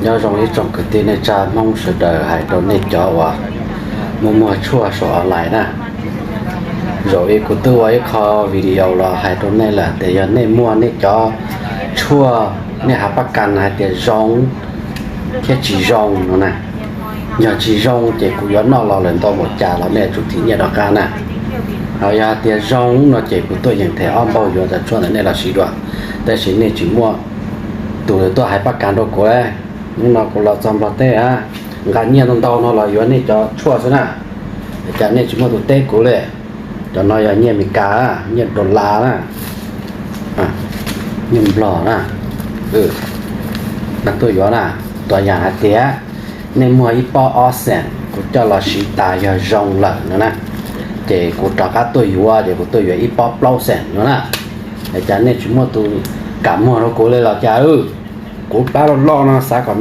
Nyob zoo ib tsoom kwv tij neej tsa Hmoob sawv daws, hais rau nej cov uas muaj muag tshuaj saum online na. Zaum ib kuv twb ua ib qho video los hais rau nej lawm tias yog nej muag nej cov tshuaj, nej hav pab kas hais tias zoo thiab tsis zoo no na. Yog tsis zoo ces kuv yuav noj los lawm ntau npaum cas los nej tsum thim nyiaj rov qab na. Ho yog hais tias zoo no ces kuv tuaj yeem them ob npaug yuav cov tshuaj ntawm nej los siv dua. Tab sis nej tsis muaj tus tuaj hais pab kas rau kuv, hnub no kuv los txog Nplog teb, nqa nyiaj ntau ntau no los yuav nej cov tshuaj xwb na. Cas nej tsis muaj tus teb kuv li? Cov no yog nyiaj Amelikas, nyiaj dollar na, nyiaj Nplog na. Tuaj yuav na, tus yam hais tias nej muag ib pob ob xees, kuv coj los siv tas yog zoo lawm no na, ces kuv rov qab tuaj yuav, ces kuv tuaj yuav ib pob plaub xees no na. Cas nej tsis muaj tus kam muag rau kuv li los cas? Kuv pab loj loj no xav kom